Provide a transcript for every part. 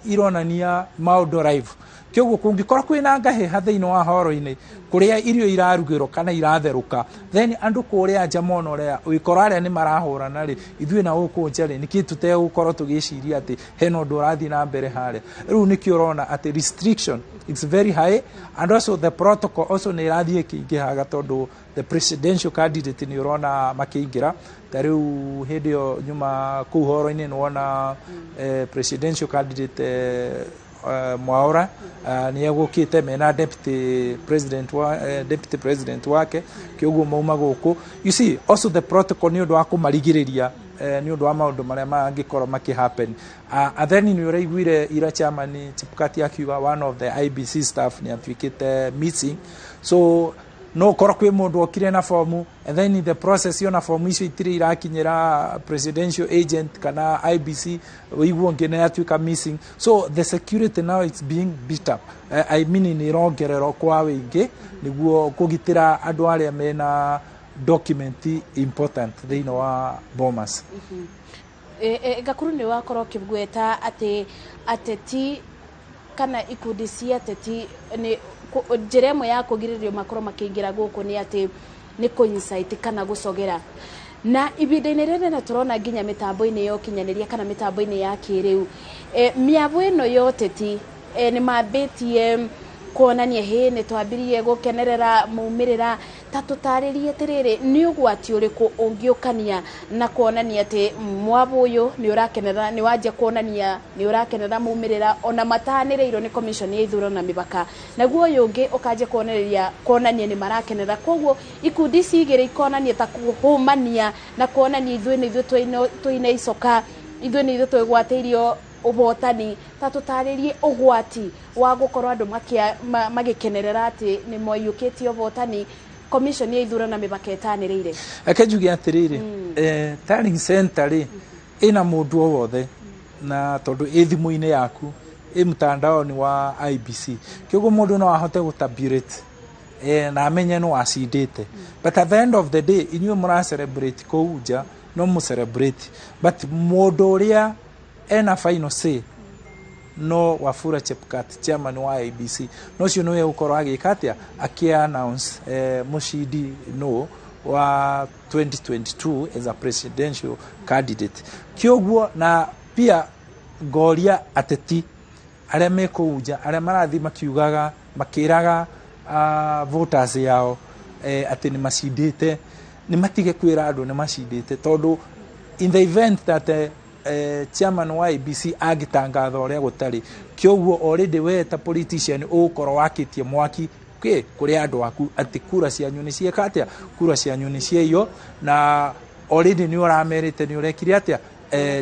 Ironania maũndũ live. Kĩoguo kũngĩkorwo kwĩna ngahĩha thĩinĩ wa horo-inĩ kũrĩa irio irarugĩrwo kana iratherũka, then andũ kũrĩa nja mona ũrĩa wĩkora arĩa nĩ marahũrana rĩ, ithuĩ na gũkũ nja rĩ, nĩkĩ tũtegũkorwo tũgĩciria atĩ hena ũndũ ũrathiĩ na mbere harĩa? Rĩu nĩkĩo ũrona atĩ restriction, it's very high, and also the protocol also nĩ ĩrathiĩ ĩkĩingĩhaga, tondũ the presidential candidate nĩ ũrona makĩingĩra. Ta rĩu hĩndĩ ĩyo nyuma kũu horo-inĩ, nĩ wona presidential candidate Mwaura nĩ egũkĩte mena deputy president wake. Kĩoguo mauma gũkũ, you see also the protocol nĩ ũndũ wa kũmarigĩrĩria nĩ ũndũ wa maũndũ marĩa mangĩkorwo makĩ happen. And then nĩ ũraiguire ira chairman Chebukati akiuga one of the IEBC staff nĩ atuĩkĩte missing, so no ũkorwo kwĩ mũndũ okire na fomu, and then in the process ona fomu icio itirĩ irakinyĩra presidential agent kana IEBC, ũiguo ũngĩ nĩ atuĩka missing. So the security now, it's being beat up, I mean, nĩ ĩrongererwo kwa wĩingĩ nĩguo kũgitĩra andũ arĩa mena document important thĩinĩ wa Bomas. Gakuru, nĩ wakorwo ũkĩgweta atĩ ateti kana ikundi cia ateti nĩ njĩra ĩmwe ya kũgirĩrĩrio makorwo makĩingĩra gũkũ nĩ atĩ nĩ kũ-incite kana gũcogera. Na ihinda-inĩ rĩrĩ na tũrona nginya mĩtambo-inĩ ya ũkinyanĩria kana mĩtambo-inĩ ya kĩrĩu, mĩago ĩno ya ũteti nĩ mambĩtie kuonania hĩ nĩ twambirie gũkenerera maumĩrĩra. Ta tũtarĩrie atĩrĩrĩ, nĩ ũgwati ũrĩkũ ũngĩũkania na kuonania atĩ mwabo ũyũ nĩ ũrakenera, nĩ wanjia kuonania nĩ ũrakenera maumĩrĩra ona matanĩrĩirwo nĩ commission ya ithurano na mĩbaka, naguo ũyũ ũngĩ ũkanjia kuonereria kuonania nĩ marakenera? Koguo ikundi ici igĩrĩ ikonania ta kũhũmania na kuonania ithuĩ nĩ ithuĩ twĩna icoka, ithuĩ nĩ ithuĩ twĩgwatĩirio ũhotani. Ta tũtarĩrie ũgwati wa gũkorwo andũ magĩkenerera atĩ nĩ moiyũkĩtie ũhotani commission ya ithurano na mĩbaka ĩtanĩrĩire. Reke njuge atĩrĩrĩ, tallying center rĩ, ĩna mũndũ o wothe, na tondũ ĩ thimũ-inĩ yaku, ĩ mtandao-inĩ wa IEBC, kĩoguo mũndũ no ahote gũtabulate na amenye no acindĩte. But at the end of the day, inyuĩ mũra celebrate kũu nja, no mũ celebrate, but mũndũ ũrĩa ena final say no Wafula Chebukati, chairman wa IEBC. No ũcio nĩwe ũgũkorwo agĩka atĩa, akĩ announce mũcindi no wa 2022 as a presidential candidate. Kĩoguo na pia ngoria ateti arĩa me kũu nja, arĩa marathiĩ makiugaga, makĩraga voters yao atĩ nĩ macindĩte, nĩ matige kwĩra andũ nĩ macindĩte, tondũ in the event that chairman wa IEBC angĩtangatha ũrĩa gũtarĩ, kĩoguo already we ta politician ũgũkorwo wakĩtie mwaki kĩ kũrĩ andũ aku atĩ kura cianyu nĩ cieka atĩa, kura cianyu nĩ ciaiywo, na already nĩ ũramerĩte nĩ ũrekire atĩa,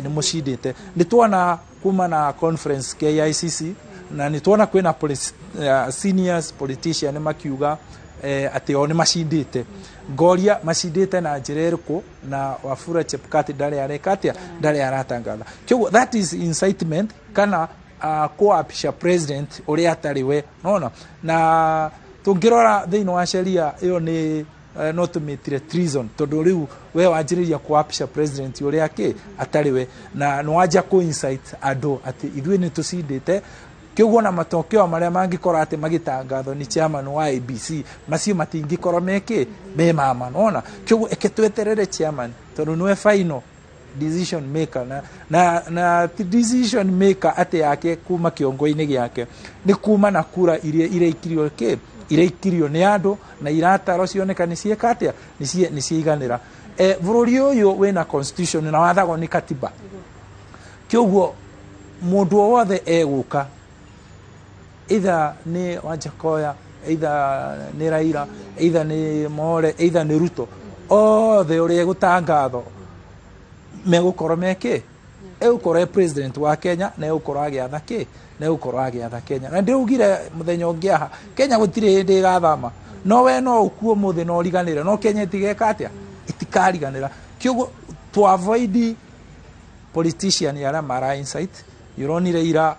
nĩ mũcindĩte. Nĩ tuona kuma na conference KICC, na nĩ tuona kwĩna seniors politician makiuga atĩ o nĩ macindĩte. Ngoria macindĩte na njĩra ĩrĩkũ, na Wafula Chebukati ndarĩ areka atĩa, ndarĩ aratangatha? Kĩoguo that is incitement kana kuapisha president ũrĩa atarĩ we nona. Na tũngĩrora thĩinĩ wa sheria ĩyo nĩ no tũmĩtire treason, tondũ rĩu we wanjĩrĩria kuapisha president ũrĩa kĩ atarĩ we, na nĩ wanjia kũ incite andũ atĩ ithuĩ nĩ tũcindĩte. Kĩoguo na matokeo marĩa mangĩkorwo atĩ magĩtangathwo nĩ chairman wa IEBC, macio matingĩkorwo mekĩ me mama nona. Kĩoguo eke tweterere chairman, tondũ nĩwe final decision maker, na ti decision maker atĩ yake kuma kĩongo-inĩ gĩake, nĩ kuma na kura iria ireikirio kĩ ireikirio nĩ andũ na iratarwo cioneka nĩ cieka atĩa, nĩ ciaiganĩra. Bũrũri ũyũ wĩna constitution na wathagwo nĩ katiba. Kĩoguo mũndũ o wothe egũka, either nĩ Wajackoyah, either nĩ Raila, either nĩ More, either nĩ Ruto, othe ũrĩa egũtangathwo megũkorwo mekĩ, egũkorwo e president wa Kenya na egũkorwo agĩatha kĩ, na egũkorwo agĩatha Kenya. Na ndĩraugire mũthenya ũngĩ aha, Kenya gũtirĩ hĩndĩ ĩgathama. No we no ũkue ũmũthĩ na ũriganĩre, no Kenya ĩtigeka atĩa, ĩtikariganĩra. Kĩoguo to avoid politician arĩa mara incite, ũronire ira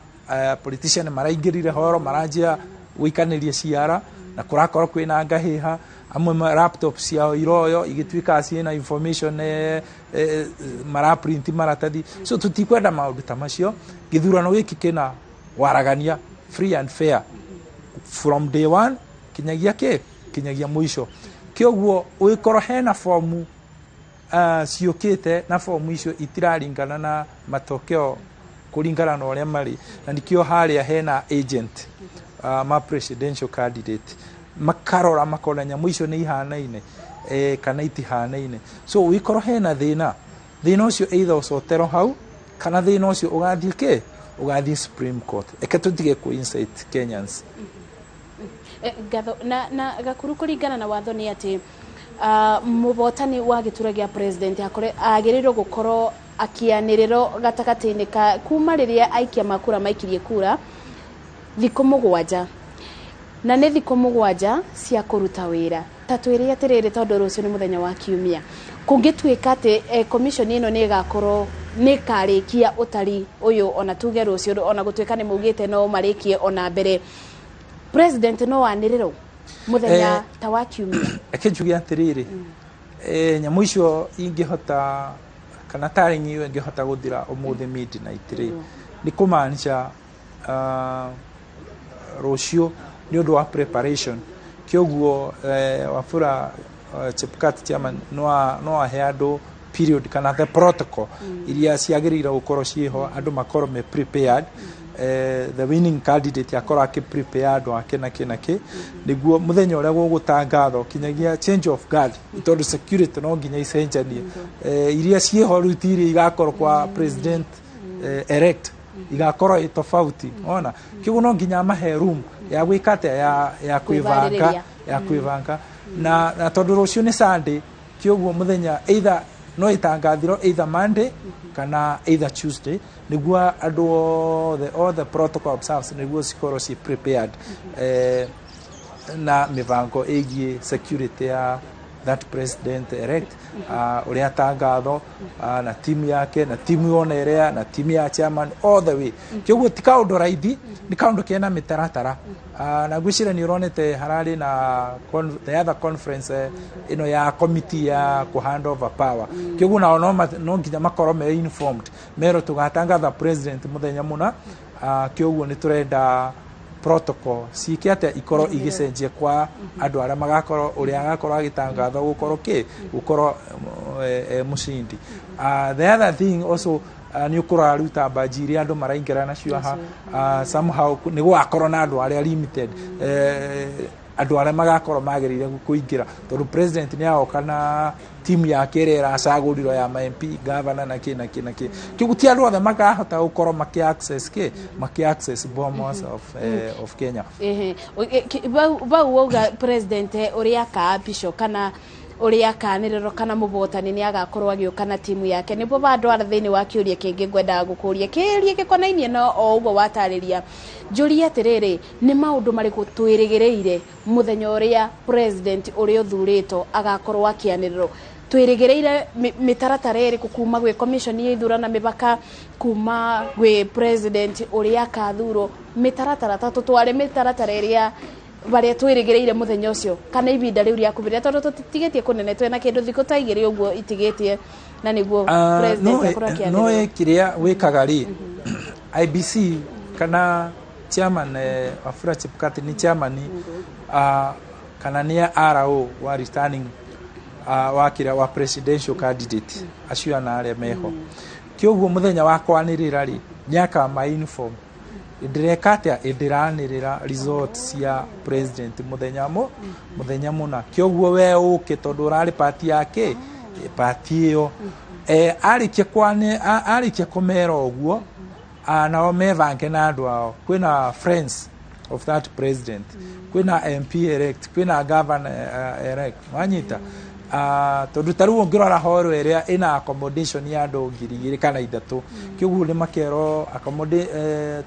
politician maraingĩrire horo, maranjia gũikanĩria ciara, na kũrakorwo kwĩna ngahĩha. Amwe laptop ciao iroyo igĩtuĩka ciĩna information, maraprint maratathi. So tũtikwenda maũndũ ta macio. Gĩthurano gĩkĩ kĩna Waragania, free and fair from day one kinyagia kä kinyagia mũico. Kĩoguo ũgĩkorwo hena fomu ciũkĩte na fomu icio itiraringana na matokeo kũringana na ũrĩa marĩ, na nikĩo harĩa hena agent ma presidential candidate makarora makona nyamũ icio nĩ ihanaine kana itihanaine. So ũgĩkorwo hena thĩna, thĩna ũcio either ũcoterwo hau kana thĩna ũcio ũgathiĩ kĩ ũgathiĩ Supreme Court. Eke tũtige kũ incite Kenyans. Ngatho na Gakuru, kũringana na watho nĩ atĩ mũhotani wa gĩturwa gĩa president agĩrĩirwo gũkorwo akĩanĩrĩrwo gatagatĩ-inĩ ka kuma rĩrĩa aikia makura maikirie kura thikũ 7, na nĩ thikũ 7 cia kũruta wĩra. Ta twĩre atĩrĩrĩ, tondũ rũciũ nĩ mũthenya wa kiumia, kũngĩtuĩka atĩ commission ĩno nĩ ĩgakorwo nĩ ĩkarĩkia ũtari ũyũ ona tuge rũciũ, ona gũtuĩka nĩ maugĩte no marĩkie ona mbere, president no anĩrĩrwo mũthenya ta wa kiumia? Reke njuge atĩrĩrĩ, nyamũ icio ingĩhota kana tarĩ ĩyo ĩngĩhota gũthira ũmũthĩ midnight rĩ, nĩ kũmaanisha rũciũ nĩ ũndũ wa preparation. Kĩoguo Wafula Chebukati chairman no ahe andũ period kana the protocol iria ciagĩrĩire gũkorwo ciĩho, andũ makorwo me prepared, the winning candidate akorwo akĩ prepare andũ ake na kĩ na kĩ, nĩguo mũthenya ũrĩa gũgũtangathwo kinyagia change of guard, tondũ security no nginya icenjanie. Iria ciĩho rĩu ti iria igakorwo kwa president elect, igakorwo ĩ tofauti ona. Kĩguo no nginya mahe room ya gwĩka atĩa, ya kwĩbanga. Kwĩbarĩrĩria. Ya kwĩbanga. Na tondũ rũciũ nĩ Sunday, kĩoguo mũthenya either no ĩtangathirwo either Monday kana either Tuesday, nĩguo andũ othe, all the protocol observes, nĩguo cikorwo ci prepared na mĩbango ĩgiĩ security ya that president elect ũrĩa atangathwo na timu yake na timu yona ĩrĩa na timu ya chairman all the way. Kĩoguo ti kaũndũ raithi, nĩ kaũndũ kena mĩtaratara. Na ngwĩciria nĩ ũronete hararĩ na the other conference ĩno ya committee ya kũ hand over power. Kĩoguo nao no nginya makorwo me informed, merwo tũgatangatha president mũthenya mũna. Kĩoguo nĩ tũrenda protocol ciĩke atĩa, ikorwo igĩcenjia kwa andũ arĩa magakorwo, ũrĩa agakorwo agĩtangathwo gũkorwo kĩ gũkorwo mũcindi. The other thing also, nĩ ũkũrora rĩu ta mbanji iria andũ maraingĩra nacio haha, somehow nĩ gũgakorwo na andũ arĩa limited, andũ arĩa magakorwo magĩrĩire kũingĩra, tondũ president nĩ agoka na timu yake ĩrĩa ĩracagũrirwo ya ma MP, governor na kĩ na kĩ na kĩ. Kĩguo ti andũ othe makahota gũkorwo makĩ access kĩ makĩ access Bomas of Kenya. Ehe. Bau wauga president ũrĩa akaapishwo kana ũrĩa akanĩrĩrwo kana mũbotani nĩ agakorwo agĩũka na timu yake, nĩguo bandwara thĩinĩ wa kĩũria kĩngĩ ngwendaga gũkũria, kĩũria gĩkonainie no o ũguo watarĩria. Njũrie atĩrĩrĩ, nĩ maũndũ marĩkũ twĩrĩgĩrĩire mũthenya ũrĩa president ũrĩa ũthurĩtwo agakorwo akĩanĩrĩrwo? Twĩrĩgĩrĩire mĩtaratara ĩrĩkũ kuma gwĩ commission ya ithurano na mĩbaka, kuma gwĩ president ũrĩa akathurwo? Mĩtaratara ta tũtware mĩtaratara ĩrĩa barĩa twĩrĩgĩrĩire mũthenya ũcio kana ibinda rĩu rĩa kumbĩrĩria, tondũ tũtitigĩtie kũnene, twĩna kĩndũ thikũ ta 2 ũguo itigĩtie na nĩguo president akorwo no akĩanĩrĩrwo. Kĩrĩa wĩkaga rĩ, IBC kana chairman Wafula Chebukati nĩ chairman kana nĩ RO wa returning wa kĩrĩa wa presidential candidate acio ana arĩa meho. Kĩoguo mũthenya wa kwanĩrĩra rĩ, nĩ akama inform ndĩreka atĩa, ndĩranĩrĩra result cia president mũthenya mũna. Kĩoguo we ũke tondũ ũrarĩ pati yake, pati ĩyo arĩkia kũmera ũguo, nao mebange na andũ ao. Kwĩna friends of that president, kwĩna MP elect, kwĩna governor elect, wanyita? Tondũ ta rĩu ũngĩrora horo ĩrĩa ĩna accommodation ya andũ 2,000 kana 3,000, kĩguo nĩ makerwo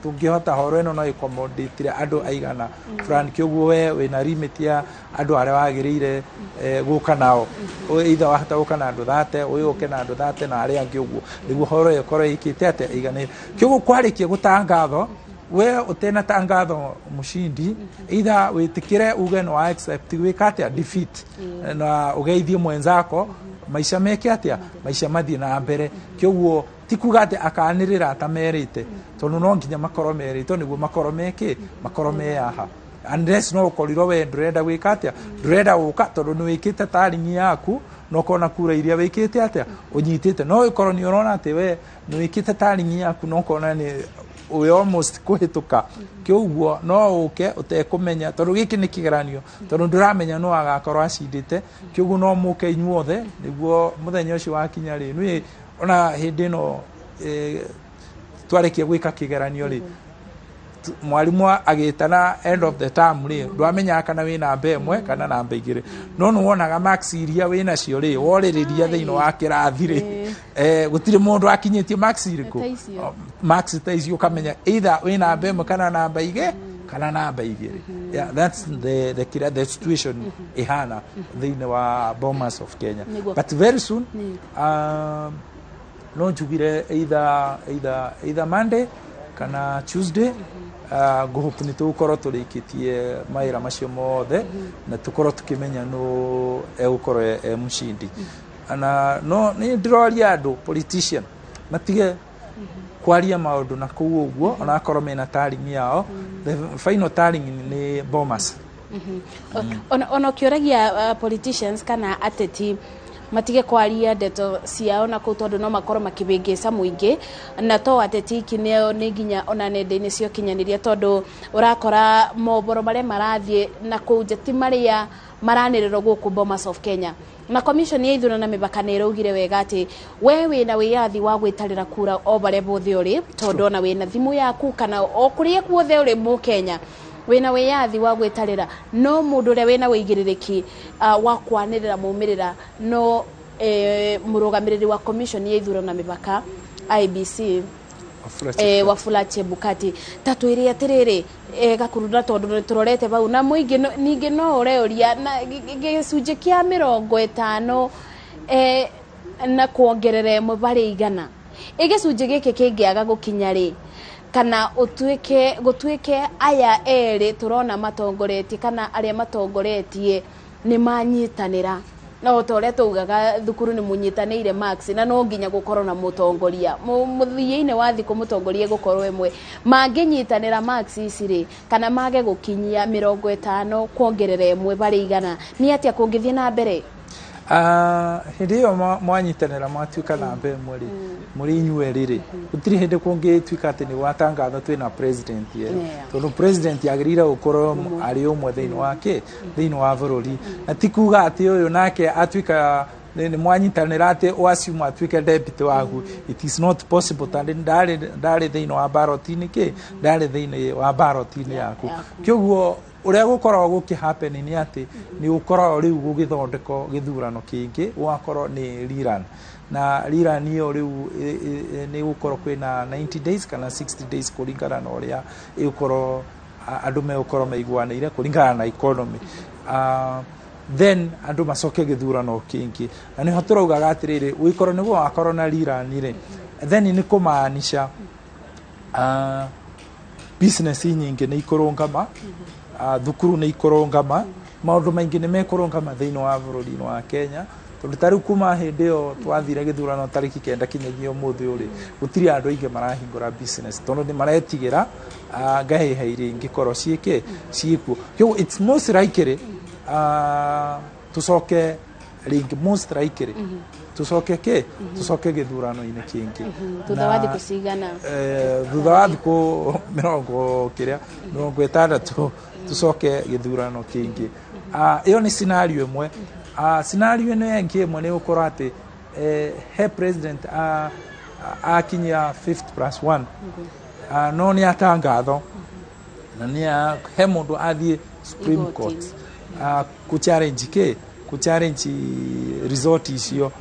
tũngĩhota horo ĩno no accommodate andũ aigana fulani. Kĩguo we wĩna limit ya andũ arĩa wagĩrĩire gũka nao. Either wahota gũka na andũ 30, ũyũ ũke na andũ 30 na arĩa angĩ ũguo, nĩguo horo ĩyo ĩkorwo ĩkĩte atĩa, ĩiganĩire. Kĩguo kwarĩkia gũtangathwo, we ũtena tangatho mũcindi, either wĩtĩkĩre uge no accept gwĩka atĩa defeat na ũgeithie mwenzako. Maica meke atia? Maica mathiĩ na mbere. Kĩoguo ti kuga atĩ akanĩrĩra atamerĩte, tondũ no nginya makorwo merĩtwo nĩguo makorwo meke, makorwo me haha. Unless no ũkorirwo we ndũrenda gwĩka atĩa, ndũrenda gũka tondũ nĩ wĩkĩte taringi yaku na ũkona kura iria wĩkĩte atĩa ũnyitĩte. No ĩkorwo nĩ ũrona atĩ we nĩ wĩkĩte taringi yaku na ũkona nĩ wĩ almost kũhĩtũka, kĩũguo no ũke ũtekũmenya, tondũ gĩkĩ nĩ kĩgeranio, tondũ ndũramenya no agakorwo acindĩte. Kĩũguo no mũke inyuothe nĩguo mũthenya ũcio wakinya rĩ, nĩ ona hĩndĩ ĩno twarĩkia gwĩka kĩgeranio rĩ, mwarimũ agĩtana end of the term rĩ, ndwamenyaga kana wĩ namba 1 kana namba 2, no nĩ wonaga marks iria wĩ nacio rĩ, worĩrĩria thĩinĩ wa kĩrathi rĩ, gũtirĩ mũndũ akinyĩtie marks irĩkũ, marks ta icio, ũkamenya either wĩ namba 1 kana namba 2 kana namba 2. Yeah, that's the situation ihana thĩinĩ wa Bomas of Kenya. But very soon, no njugire either Monday kana Tuesday, ngũhope nĩ tũgũkorwo tũrĩkĩtie mawĩra macio mothe na tũkorwo tũkĩmenya nũ egũkorwo e mũcindi. Na no nĩ ndĩroria andũ politician matige kwaria maũndũ na kũu ũguo, onakorwo mena taringi yao, the final taringi nĩ Bomas. Ona ũkĩũragia politicians kana ateti matige kwaria ndeto ciao na kũu, tondũ no makorwo makĩbĩngĩca mũingĩ, na to ateti iki nĩ nginya ona nenda-inĩ cia ũkinyanĩria, tondũ ũrakora mohoro marĩa marathiĩ na kũu nja ti marĩa maranĩrĩrwo gũkũ Bomas of Kenya. Na commission ya ithurano na mĩbaka nĩ ĩraugire wega atĩ we wĩna wĩyathi wa gwĩtarĩra kura o barĩa bothe ũrĩ, tondũ ona wĩna thimũ yaku kana o kũrĩa guothe ũrĩ mũkenya wĩna wĩyathi wa gwĩtarĩra. No mũndũ ũrĩa wĩna wĩigĩrĩrĩki wa kwanĩrĩra maumĩrĩra no mũrũgamĩrĩri wa commission ya ithurano na mĩbaka IEBC, Wafula Chebukati. Ta twĩre atĩrĩrĩ, Gakuru, na tondũ nĩ tũrorete bau na mũingĩ, ningĩ no ũreũria na gĩcunjĩ kĩa 50 na kuongerera 1 harĩ 100, ĩ gĩcunjĩ gĩkĩ kĩngĩaga gũkinya rĩ, kana ũtuĩke gũtuĩke aya erĩ tũrona matongoretie kana arĩa matongoretie nĩ manyitanĩra, na o ta ũrĩa taugaga thukuru nĩ mũnyitanĩire marks, na no nginya gũkorwo na mũtongoria mũthia-inĩ wa thikũ, mũtongoria gũkorwo ĩmwe, mangĩnyitanĩra marks ici rĩ, kana mage gũkinyia 50 kuongerera 1 harĩ 100, nĩ atĩa kũngĩthiĩ na mbere? Hĩndĩ ĩyo mwanyitanĩra mwatuĩka namba 1 rĩ, mũrĩ inyuerĩ rĩ, gũtirĩ hĩndĩ kũngĩtuĩka atĩ nĩ gwatangatha twĩna president yerũ, tondũ president agĩrĩire gũkorwo arĩ ũmwe thĩinĩ wa kĩ, thĩinĩ wa bũrũri. Na ti kuga atĩ ũyũ nake atuĩka nĩ mwanyitanĩra atĩ waciuma atuĩke deputy waku. It is not possible, tondũ ndarĩ thĩinĩ wa ballot-inĩ kĩ, ndarĩ thĩinĩ wa ballot-inĩ yaku. Kĩoguo ũrĩa gũkoragwo gũkĩ happen nĩ atĩ nĩ gũkoragwo rĩu gũgĩthondekwo gĩthurano kĩngĩ, gũgakorwo nĩ rerun, na rerun ĩyo rĩu nĩ gũkorwo kwĩna 90 days kana 60 days kũringana na ũrĩa ĩgũkorwo andũ megũkorwo maiguanĩire kũringana na economy. Then andũ macoke gĩthurano kĩngĩ, na nĩho tũraugaga atĩrĩrĩ, gũgĩkorwo nĩguo wakorwo na rerun rĩ, then nĩ kũmaanisha business nyingĩ nĩ ikũrũngama, thukuru nĩ ikũrũngama, maũndũ maingĩ nĩ mekũrũngama thĩinĩ wa bũrũri-inĩ wa Kenya, tondũ ta rĩu kuma hĩndĩ ĩyo twathire gĩthurano tarĩki 9 kinyagia ũmũthĩ ũrĩ, gũtirĩ andũ aingĩ marahingũra business, tondũ nĩ maretigĩra ngahĩha iria ingĩkorwo ciĩkĩ ciĩkuo. Kĩoguo it's most likely tũcoke rĩngĩ, most likely tũcoke kĩ, tũcoke gĩthurano-inĩ kĩngĩ thutha wa thikũ cigana? Thutha wa thikũ mĩrongo kĩrĩa 60 tũcoke gĩthurano kĩngĩ. Ĩyo nĩ scenario ĩmwe. Scenario ĩno ĩngĩ ĩmwe nĩ gũkorwo atĩ he president akinyia 50+1, no nĩ atangatho na nĩ he mũndũ athiĩ Supreme Court ku challenge kĩ, ku challenge result icio.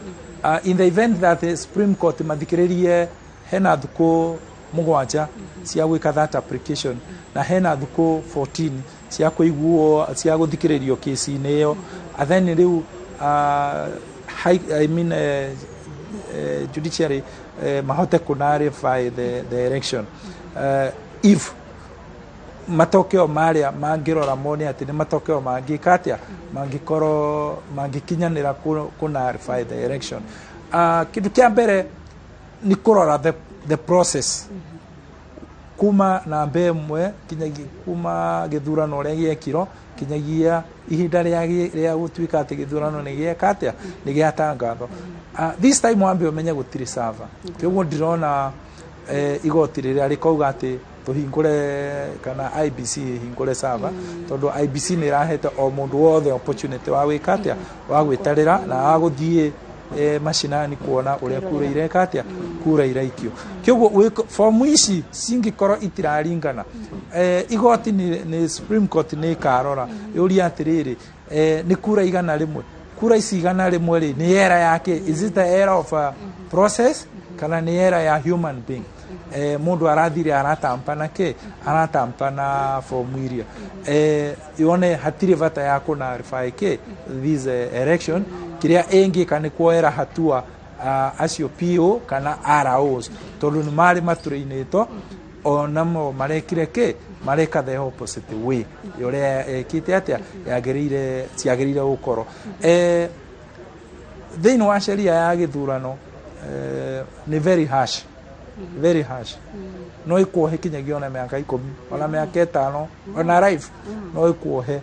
In the event that the Supreme Court mathikĩrĩrie, hena thukũ 7 cia gwĩka that application, na hena thukũ 14 cia kũiguo, cia gũthikĩrĩrio kesi-inĩ ĩyo, and then rĩu I mean, judiciary mahote kũ nullify the election. If Matokeo marĩa mangĩrora mone atĩ nĩ matokeo mangĩka atĩa, mangĩkorwo mangĩkinyanĩra kũ nullify the election. Kĩndũ kĩa mbere nĩ kũrora the process kuma namba 1 kinyagia kuma gĩthurano ũrĩa gĩekirwo kinyagia ihinda rĩa gũtuĩka atĩ gĩthurano nĩ gĩeka atĩa, nĩ gĩatangathwo. This time wambe ũmenye gũtirĩ server, kĩoguo ndĩrona igoti rĩrĩa rĩkauga atĩ tũhingũre kana IBC ĩhingũre server, tondũ IBC nĩ ĩrahete o mũndũ wothe opportunity wa gwĩka atĩa, wa gwĩtarĩra na wa gũthiĩ macinani kuona ũrĩa kura ireka atĩa, kura iraikio. Kĩoguo fomu ici cingĩkorwo itiraringana, igoti nĩ Supreme Court nĩ ĩkarora yũrie atĩrĩrĩ, nĩ kura 100, kura ici 100 rĩ, nĩ era yake, is it the era of a process kana nĩ era ya human being? Mundu arathire aratampa na ke aratampa na fomu iria, yone hatirĩ bata ya kũ nullify ke this election. Kĩrĩa ĩngĩka nĩ kuoera hatua acio PO kana ROs, tondũ nĩ marĩ matũrĩinĩtwo onamo marekire ke mareka the opposite way ũrĩa ĩkĩte atĩa yagĩrĩire ciagĩrĩire gũkorwo. Thĩinĩ wa sheria ya gĩthurano, nĩ very harsh, very harsh. No ikuohe kinyagia ona mĩaka 10, ona mĩaka 5, ona life no ikuohe.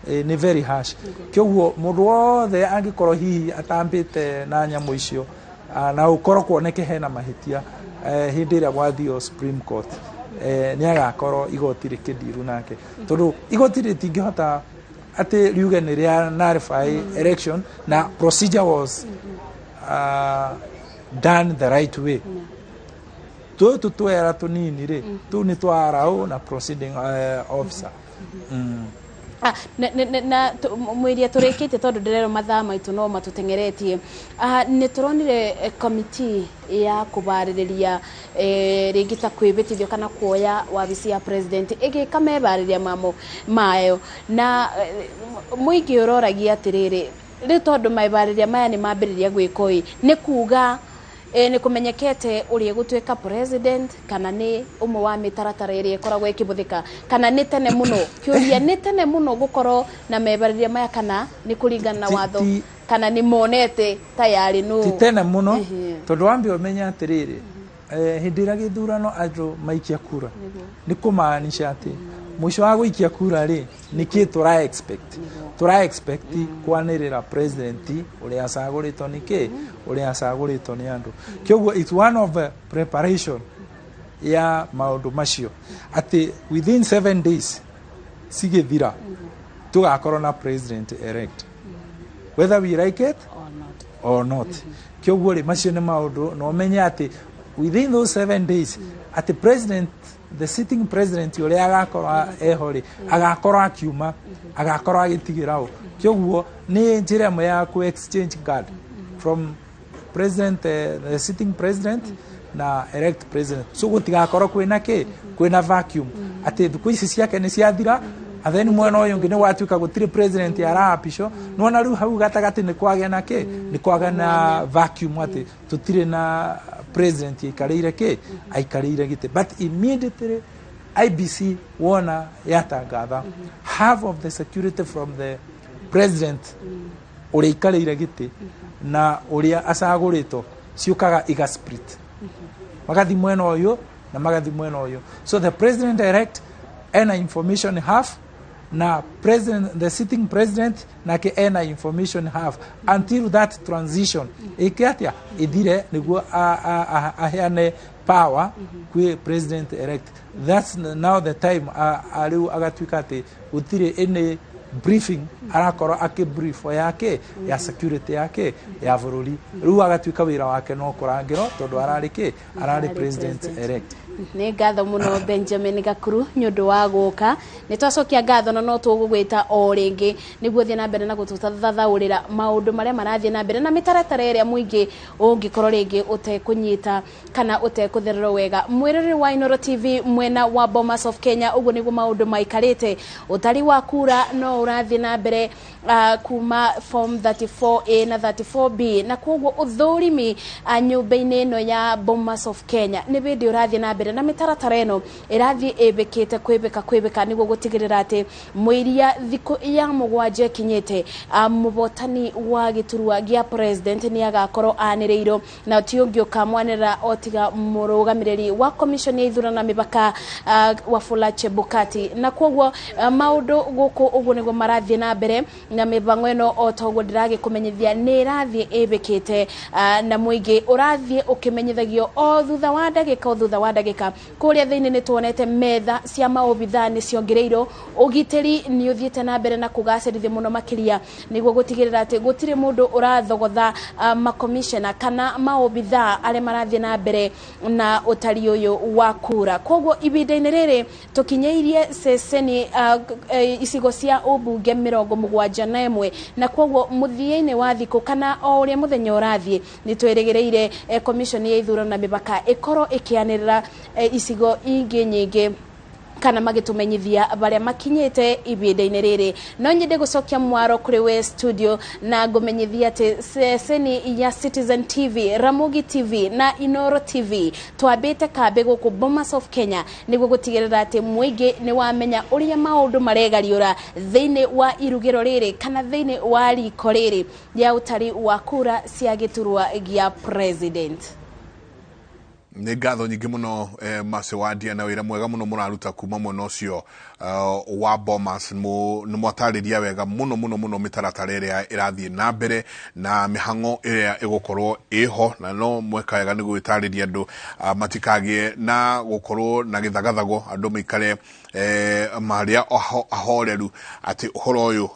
Nĩ very harsh. Kĩoguo mũndũ wothe angĩkorwo hihi atambĩte na nyamũ icio, na ũkorwo kuoneke hena mahĩtia, hĩndĩ ĩrĩa gwathio Supreme Court, nĩ agakorwo igoti rĩkĩndiru nake, tondũ igoti rĩtingĩhota atĩ riuge nĩ rĩa nullify election na procedure was done the right way. Tũtũ twera tũnini rĩ, tũu nĩ twa RO na proceeding officer. Na mwiria tũrĩkĩtie, tondũ ndĩrerwo mathaa maitũ no matũteng'eretie. Nĩ tũronire committee ya kũbarĩrĩria rĩngĩ ta kwĩbĩtithio kana kuoya wabici ya president ĩgĩka mebarĩria mamo mayo, na mũingĩ ũroragia atĩrĩrĩ, rĩu tondũ mebarĩria maya nĩ mambĩrĩria gwĩkwo ĩ, nĩ kuga nĩ kũmenyekete ũrĩa gũtuĩka president, kana nĩ ũmwe wa mĩtaratara ĩrĩa ĩkoragwo ĩkĩbũthĩka, kana nĩ tene mũno? Kĩũria, nĩ tene mũno gũkorwo na mebarĩria maya, kana nĩ kũringana na watho, kana nĩ monete tayarĩ nũ? Ti tene mũno, tondũ wambe ũmenye atĩrĩrĩ, hĩndĩ ĩrĩa gĩthurano andũ maikia kura, nĩ kũmaanisha atĩ mũico wa gũikia kura rĩ, nĩkĩ tũra expect? Tũra expect kwanĩrĩra president ũrĩa acagũrĩtwo nĩ kĩ, ũrĩa acagũrĩtwo nĩ andũ. Kĩoguo it's one of the preparation ya maũndũ macio, atĩ within 7 days cigĩthira tũgakorwo na president elect, whether we like it or not. Or not. Kĩoguo rĩ, macio nĩ maũndũ na ũmenye atĩ within those 7 days atĩ president, the sitting president ũrĩa agakorwo eho rĩ, agakorwo akiuma, agakorwo agĩtigĩra ũ. Kĩoguo nĩ njĩra ĩmwe ya ku exchange guard from president, the sitting president na elect president, so gũtigakorwo kwĩna kĩ, kwĩna vacuum atĩ thikũ ici ciake nĩ ciathira, and then mwena ũyũ ũngĩ nĩ gwatuĩka gũtirĩ president arapishwo. Nĩwona rĩu hau gatagatĩ nĩ kwagĩa na kĩ, nĩ kwagĩa na vacuum atĩ tũtirĩ na president aikarĩire kĩ, aikarĩire gĩtĩ. But immediately IBC wona yatangatha, half of the security from the president ũrĩa aikarĩire gĩtĩ na ũrĩa acagũrĩtwo ciũkaga iga split, magathi mwena ũyũ na magathi mwena ũyũ. So the president elect ena information half, na president, the sitting president nake ena information half, until that transition ĩke atĩa, ĩthire, nĩguo aheane power kwĩ president elect. That's now the time rĩu agatuĩka atĩ gũtirĩ any briefing arakorwo akĩ brief yake ya security yake ya bũrũri. Rĩu agatuĩka wĩra wake no kũrangĩrwo, tondũ ararĩ kĩ, ararĩ president elect. Nĩ ngatho mũno, Benjamin Gakuru, nĩ ũndũ wa gũka. Nĩ twacokia ngatho, na no tũgũgwĩta o rĩngĩ nĩguo thiĩ na mbere na gũtũthathaũrĩra maũndũ marĩa marathiĩ na mbere na mĩtaratara ĩrĩa mũingĩ ũngĩkorwo rĩngĩ ũtekũnyita kana ũtekũthererwo wega. Mwĩrĩrĩ wa Inooro TV mwena wa Bomas of Kenya, ũguo nĩguo maũndũ maikarĩte. Ũtari wa kura no ũrathiĩ na mbere kuma form 34A na 34B, na koguo ũthũrimi nyũmba-inĩ ĩno ya Bomas of Kenya nĩ bĩndĩ ũrathiĩ na mbere. mbere na mĩtaratara ĩno ĩrathiĩ ĩbĩkĩte kwĩbĩka nĩguo gũtigĩrĩra atĩ mũiria thikũ ya 7 ĩkinyĩte mũhotani wa gĩturwa gĩa president nĩ agakorwo anĩrĩirwo na ti ũngĩ ũkamwanĩrĩra o tiga mũrũgamĩrĩri wa commission ya ithurano na mĩbaka Wafula Chebukati. Na koguo maũndũ gũkũ ũguo nĩguo marathiĩ na mbere na mĩbango ĩno o ta ũguo ndĩragĩkũmenyithia nĩ ĩrathiĩ ĩbĩkĩte na mũingĩ ũrathiĩ ũkĩmenyithagio o thutha wa ndagĩka o thutha wa ndagĩka. Kũrĩa thĩinĩ nĩ tuonete metha cia maobithaa nĩ ciongereirwo, ũgitĩri nĩ ũthiĩte na mbere na kũgacĩrithio mũno makĩria nĩguo gũtigĩrĩra atĩ gũtirĩ mũndũ ũrathogotha makomishona kana maobithaa arĩa marathiĩ na mbere na ũtari ũyũ wa kura. Koguo ihinda-inĩ rĩrĩ tũkinyĩirie ceceni icigo cia ũmbunge 71 na koguo mũthia-inĩ wa thikũ kana o ũrĩa mũthenya ũrathiĩ nĩ twĩrĩgĩrĩire commission ya ithurano na mĩbaka ĩkorwo ĩkĩanĩrĩra icigo ingĩ nyingĩ kana magĩtũmenyithia barĩa makinyĩte ihinda-inĩ rĩrĩ. No nyende gũcokia mwaro kũrĩ we studio na ngũmenyithia atĩ ceceni ya Citizen TV, Ramogi TV na Inoro TV twambĩte kambĩ gũkũ Bomas of Kenya nĩguo gũtigĩrĩra atĩ mũingĩ nĩ wamenya ũrĩa maũndũ maregariũra thĩinĩ wa irugĩro rĩrĩ kana thĩinĩ wa riko rĩrĩ rĩa ũtari wa kura cia gĩturwa gĩa president. Nĩ ngatho nyingĩ mũno Mercy Wandia na wĩra mwega mũno mũraruta kuma mwena ũcio wa Bomas. Nĩ mwatarĩria wega mũno mũno mũno mĩtaratara ĩrĩa ĩrathiĩ na mbere na mĩhang'o ĩrĩa ĩgũkorwo ĩho, na no mweka wega nĩ gwĩtarĩria andũ matikagĩe na gũkorwo na gĩthagathago, andũ maikare marĩa ahoreru atĩ ũhoro ũyũ.